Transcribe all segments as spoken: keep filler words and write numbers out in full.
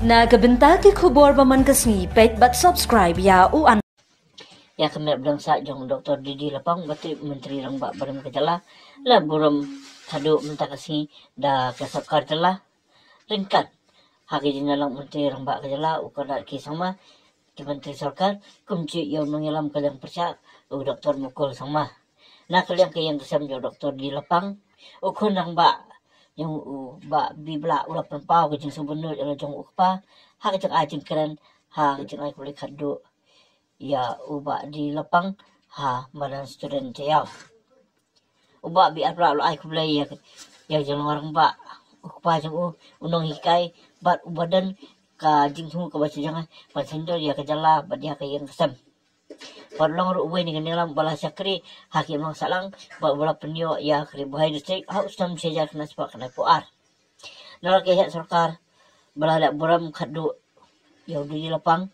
Na ka bynta ki khubor ba man ka sngi, peit bad subscribe ïa u an. Ïa ka met bdang sah jong Doktor D D Lapang, ba tip Myntri Rangbah barim ka jylla, la burom khadduh mynta ka sngi da ka sorkar jylla. Ryngkat ha ka jingïalang Myntri Rangbah ka jylla u Conrad K Sangma, ki Myntri Sorkar, kumjuh ïa u nongïalam ka liang pyrshah u Doktor Mukul Sangma. Na ka liang ka ïing ka sem jong u Doktor D Lapang, u khun rangbah jong u Bah Bibla u la pynpaw ka jingsngewbha ïa la jong u kpa ha ka jingai jingkren, ha ka jingai khublei khadduh ïa u Bah D Lapang ha madan Student Jaiaw. U Bah B R Blah u la ai khublei ïa, ïa ka jinglong rangbah, u kpa jong u, u nonghikai bad uba don ka jingthmu kaba shajrong ban sngewthuh ïa ka jylla bad ïa ka ïing ka sem. Bad long ruh uwei na ki nongïalam ba la shakri ha ki imlang sahlang bad ba la pynïoh ïa ka Ri Bhoi District ha u snem shi hajar khyndai spah khyndai phew ar. Na la ka heh sorkar ba la leh burom khadduh ïa u D D Lapang.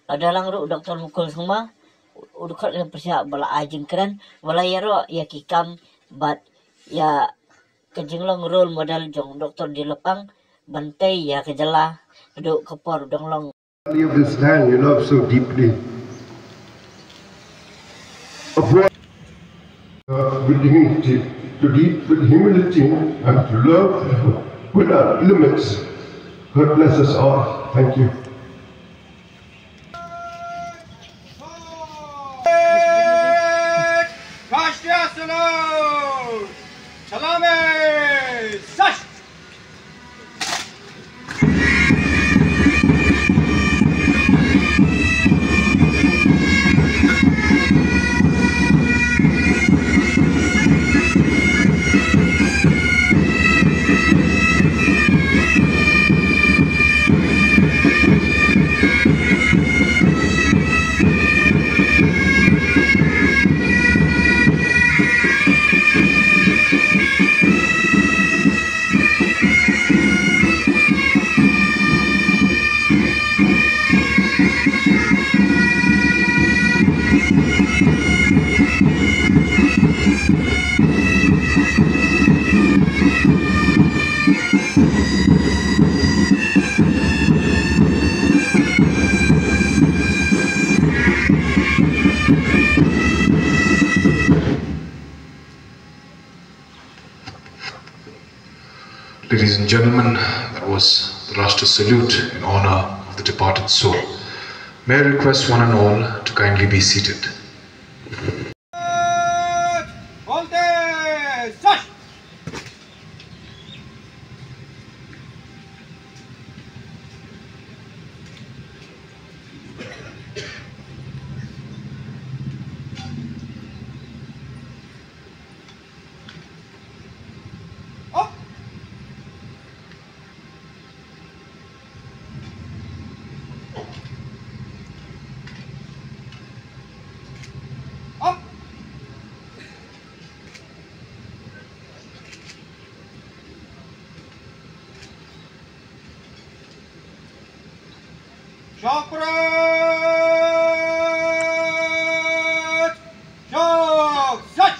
Lada lang ruh u Doktor Mukul Sangma, u dkhot ka pyrshah ba la ai jingkren, ba la ïaroh ïa ki kam bad ïa ka jinglong role model jong u Doktor D Lapang ban tei ïa ka jylla haduh ka por u dang long. Of this land you love so deeply. A boy, uh, with dignity, to lead with humility, and to love without limits. God bless us all. Thank you. Rashtriya Salute! Salame! Sash! Ladies and gentlemen, that was the Rashtra salute in honor of the departed soul. May I request one and all to kindly be seated. Shokrat! Shok! Sach!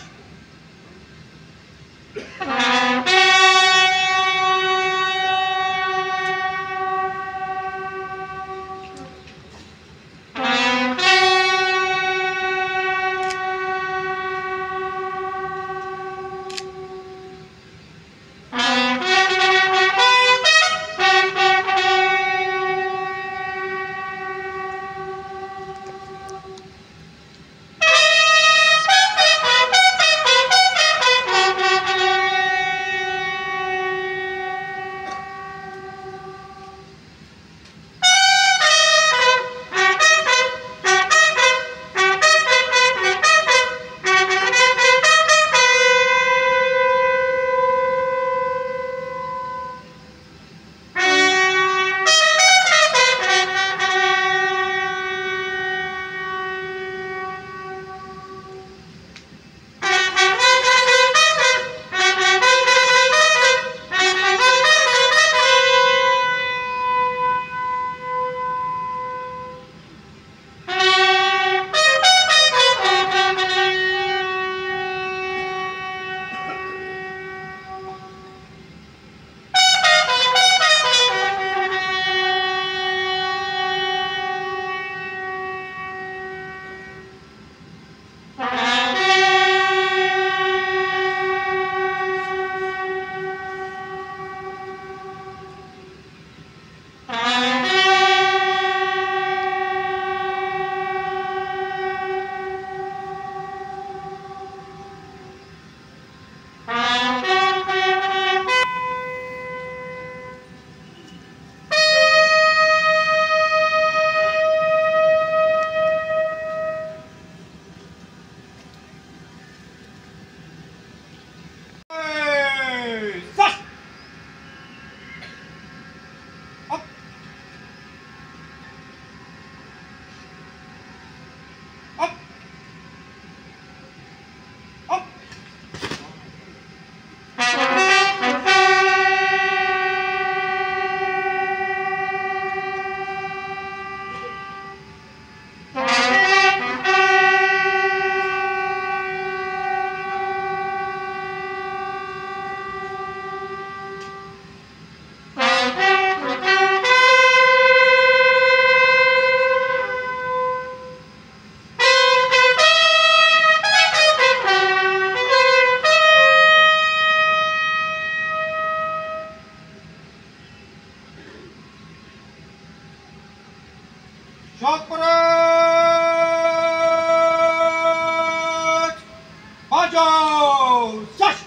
Shawpret! Bajo! Sash!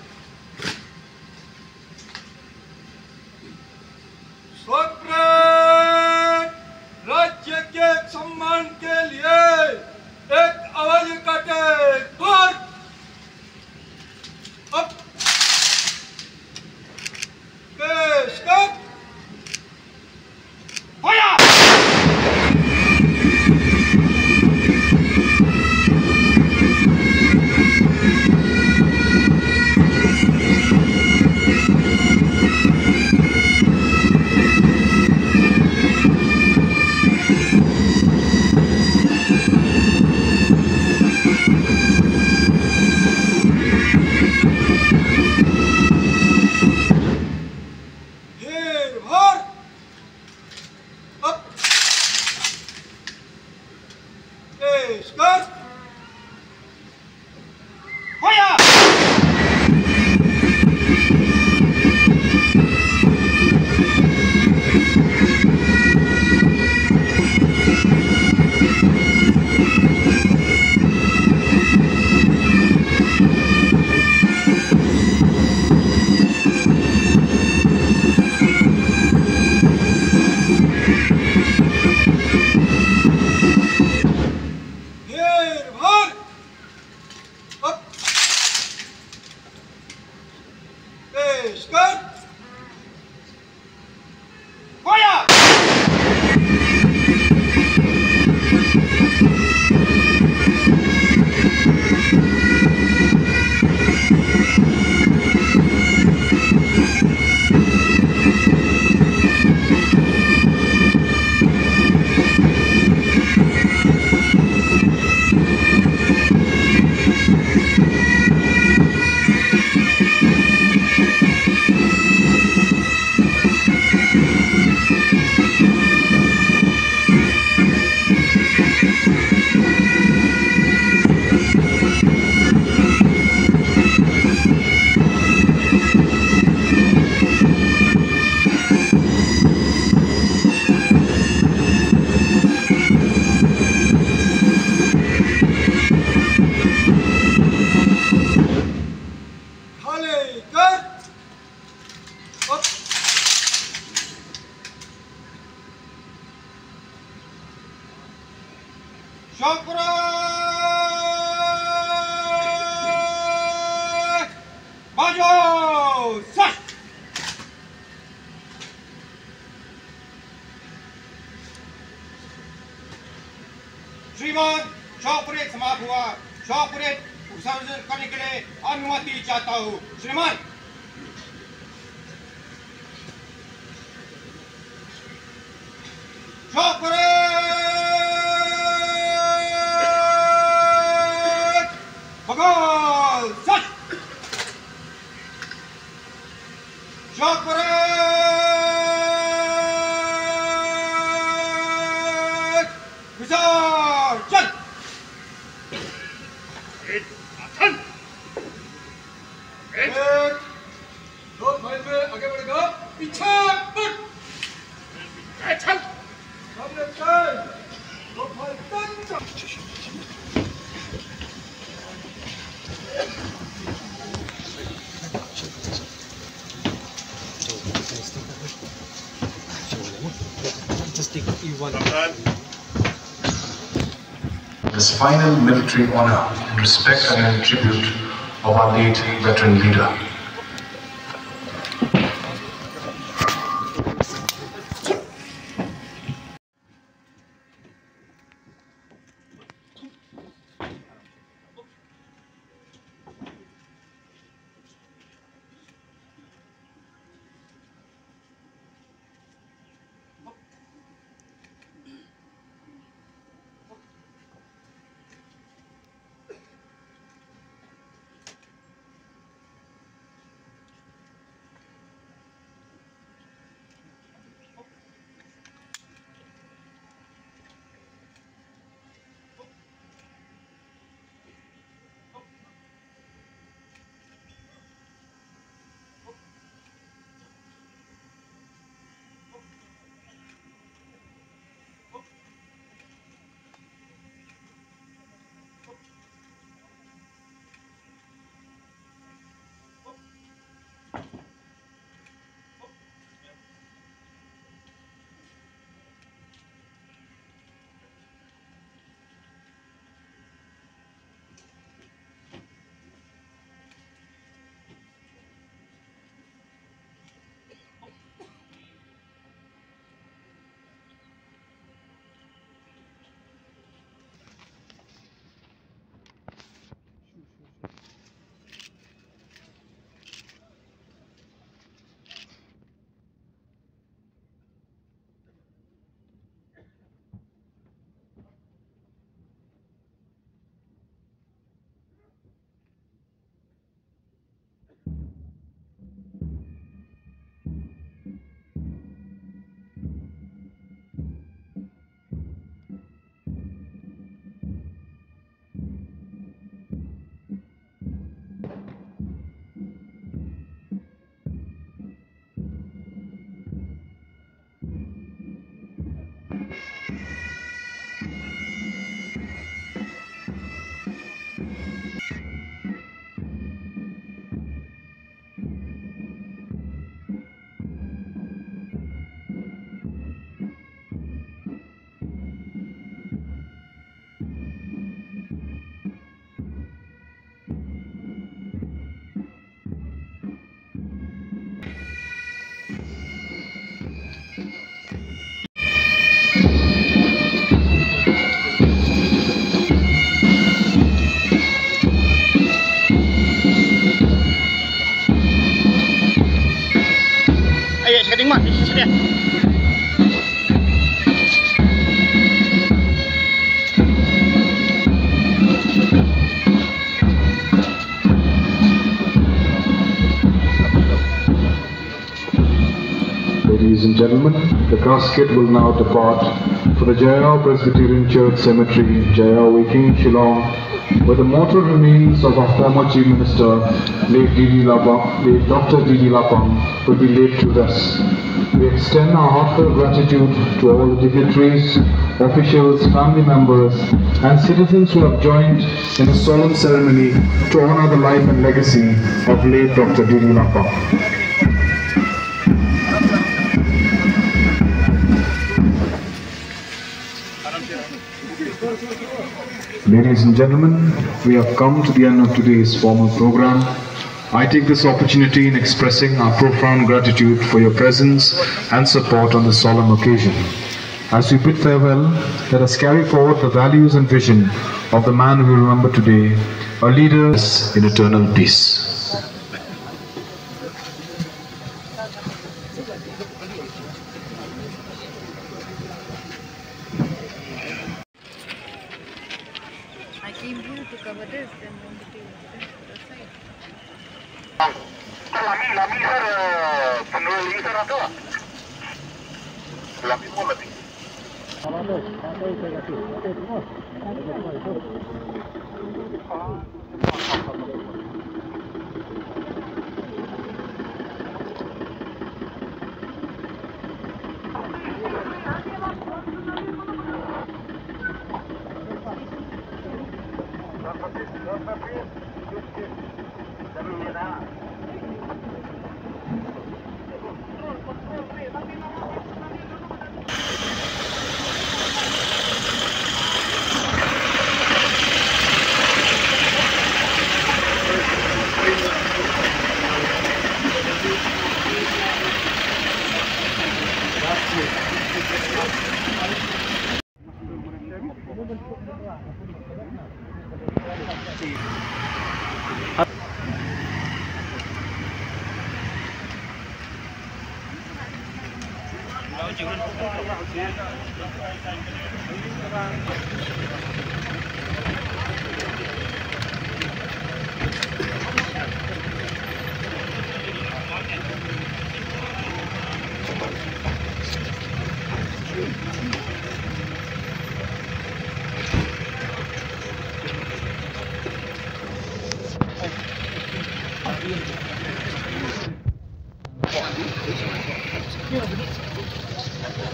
Shawpret! राज्य के सम्मान के लिए एक आवाज इकट्ठे पर अब पेश कर। Fire! Here, hard. Up. Hey, start. Fire! Hey, hard. Up. Hey, start. Fire! खाली कर। Up. Shawpret! Bajo! Sah! श्रीमान, शव परेड समाप्त हुआ। शव परेड विसर्जन करने के लिए अनुमति चाहता हूँ, श्रीमान। शव परेड! बघेल! सच! शव परेड! विसर्जन! एक, दो, भाई में आगे बढ़ेगा, पीछे मुड़। सामने चल। दो भाई, टन, टन। Just take you one. This final military honor in respect and in tribute of our late veteran leader. Ladies and gentlemen, the casket will now depart for the Jaiaw Presbyterian Church Cemetery, Jaiaw, Waking, Shillong, where the mortal remains of our former Chief Minister, late D D Lapang, late Doctor D D Lapang, will be laid to rest. We extend our heartfelt gratitude to all the dignitaries, officials, family members, and citizens who have joined in a solemn ceremony to honor the life and legacy of late Doctor D D Lapang. Ladies and gentlemen, we have come to the end of today's formal program. I take this opportunity in expressing our profound gratitude for your presence and support on this solemn occasion. As we bid farewell, let us carry forward the values and vision of the man we remember today, a leader in eternal peace. I came here to cover this, then went to the other side. Lami, lami sir, eh, funeral hi sir ato. Lami mo lami.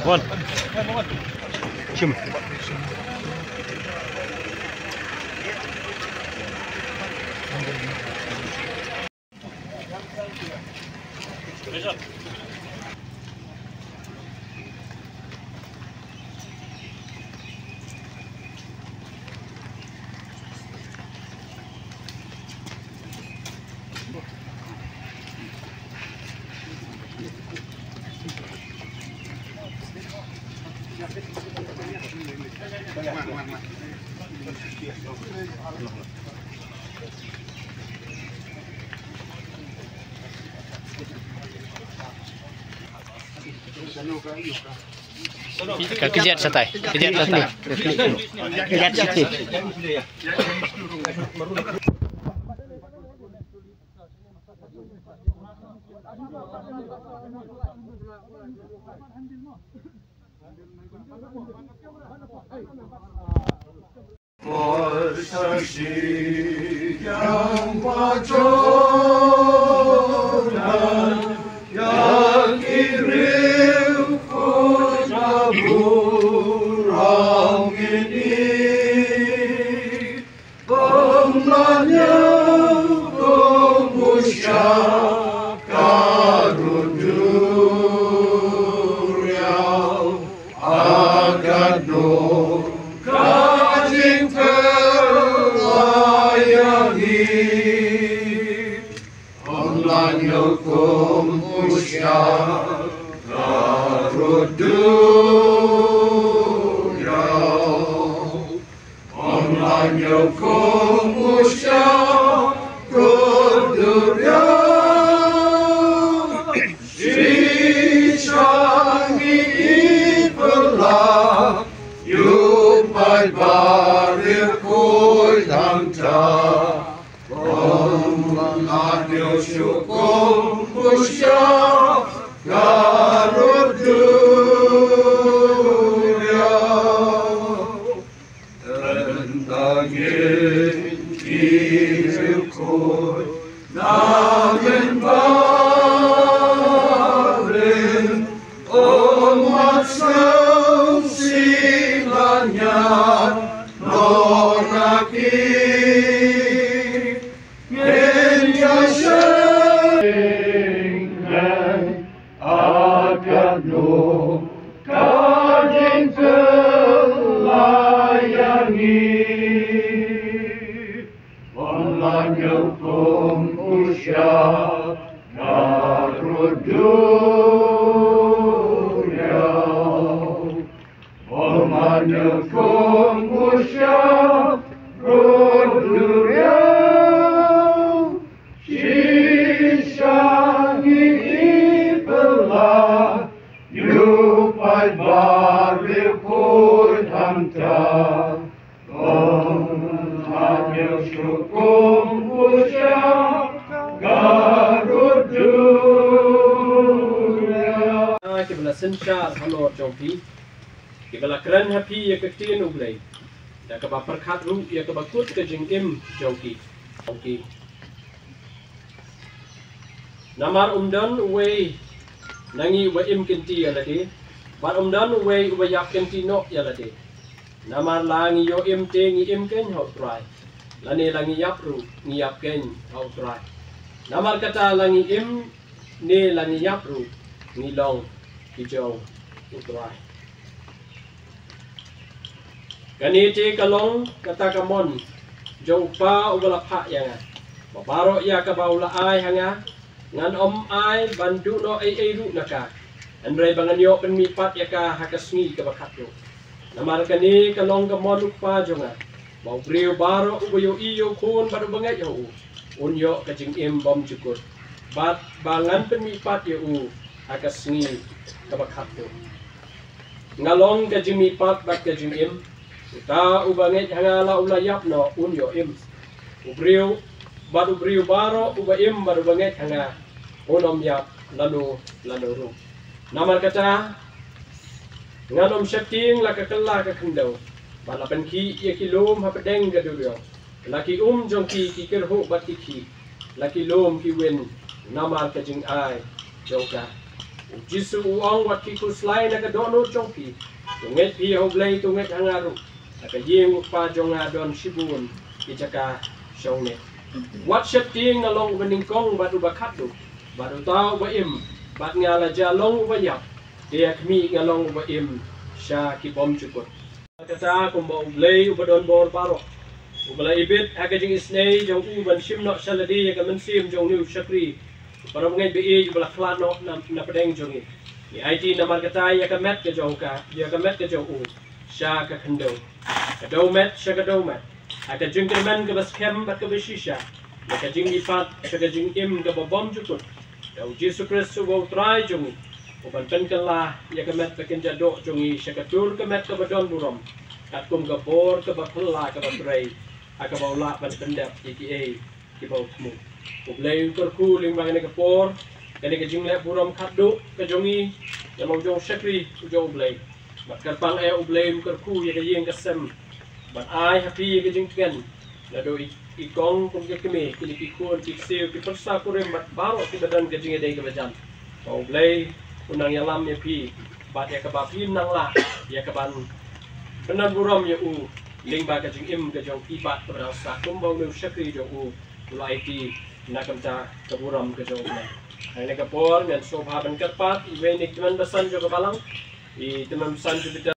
One. Shim. Ka kjat shatai, kjat shatai. Kjat shatai. Ka jingpyrshah ïa ngi, ym lah ñiew kum u shah ka rud duriaw. Ym lah ñiew kum u shah ka rud duriaw. Shisha ngi i pyrshah, ïoh paidbah riewkhuid hangta. Ym lah ñiew shuh kum u shah ka rud duriaw. Tang ïa ki riewkhuid na Mawbyn Barim, ym mat sngewsih sila ñiad noh na ki. Ngin ïa shim ha kano ka jingpyrshah ïa ngi. Ym lah ñiew kum u shah ka rud duriaw. Ym lah ñiew kum u shah ka rud duriaw. Shisha ngi i pyrshah, ïoh paidbah riewkhuid hangta. Ym lah ñiew shuh kum u shah ka rud duriaw. Kiba la synshar halor jong phi, kiba la kren ha phi ïa ka ktien U Blei, da kaba pyrkhat ruh ïa kaba kut ka jingim jong ki, jong ki. Namar ym don uwei na ngi uba im kynti ïa lade, bad ym don uwei uba ïap kynti noh ïa lade. Namar la ngi ïoh im te ngi im keiñ ha U Trai, lane la ngi ïap ruh ngi ïap keiñ ha U Trai. Namar kata la ngi im ne la ngi ïap ruh ngi long ki jong U Trai. Kane te ka long kata ka mon jong U Kpa uba la phah ïa nga, ba baroh ïa kaba u la ai ha nga, ngan ym ai ban duh noh ei ei ruh na ka, hynrei ba ngan ïoh pynmihpat ïa ka ha ka sngi kaba khatduh. Namar kane ka long ka mon U Kpa jong nga, ba u briew baroh uba ïohi ïa u Khun bad uba ngeit ha u, un ïoh ka jingim bymjukut, bad ba ngan pynmihpat ïa u ha ka sngi kaba khatduh. Nga long ka jingmihpat bad ka jingim. Uta uba ngeit ha nga, la u la ïap noh un ïoh im. U briew, bad u briew baroh uba im bad uba ngeit ha nga, un ym ïap lano lano ruh. Namar kata, ngan ym sheptieng la ka kylla ka khyndew, bad la pynkhih ïa ki lum hapdeng ka duriaw. La ki um jong ki ki kyrhuh bad ki khih, la ki lum ki win namar ka jingai jong ka. U Jisu u ong, wat ki khuslai na ka dohnud jong phi. To ngeit phi ha U Blei, to ngeit ha nga ruh. Ha ka ïing U Kpa jong nga don shibun ki jaka shong ne. Wat sheptieng nga long uba nyngkong bad uba khatduh, bad uta uba im, bad nga la jia long uba ïap, te ha khmih nga long uba im sha ki bymjukut. Kata kumba U Blei uba don bor baroh, uba la ibit ha ka jingisynei jong u ban shim noh sha lade ïa ka mynsiem jong une u shakri, para bangeit ba ïeit uba la khlad noh na, na pdeng jong ngi. Ngi aiti namar kata ïa ka met ka jong ka, ïa ka met ka jong u sha ka khyndew. Ka dewmet sha ka dewmet, ha ka jingkyrmen kaba skhem bad kaba shisha, na ka jingmihpat sha ka jingim kaba bymjukut. Da U Jisu Khrist uba U Trai jong ngi, uban pynkylla ïa ka met ba kynja doh jong ngi sha ka tur ka met kaba don burom, katkum ka bor kaba phylla kaba trei, ha kaba u lah ban pyndep ïa kiei kiba u thmu. U Blei u kyrkhu lyngba kane ka por, kane ka jingleh burom khatduh ka jong ngi, ïa la u jong u shakri u jong U Blei. Bad kyrpang eh U Blei un kyrkhu ïa ka ïing ka sem, bad ai ha phi ïa ka jingtngen, naduh i, i kong kum ki kmie, kine ki khun ki ksiew, ki pyrsa kurim bad baroh kiba don ka jingïadei kaba jan, ba U Blei un nang ïalam ïa phi, bad ïa kaba phin nang lah ïa kaban pyndon burom ïa u lyngba ka jingim ka jong phi bad kaba dang sah, kumba une u shakri jong u u la aiti na ka bynta ka burom ka jong U Blei. Ha kane ka por ngan sngewbha ban kyrpad ïa i tymmen basan jong ka balang, i tymmen basan jong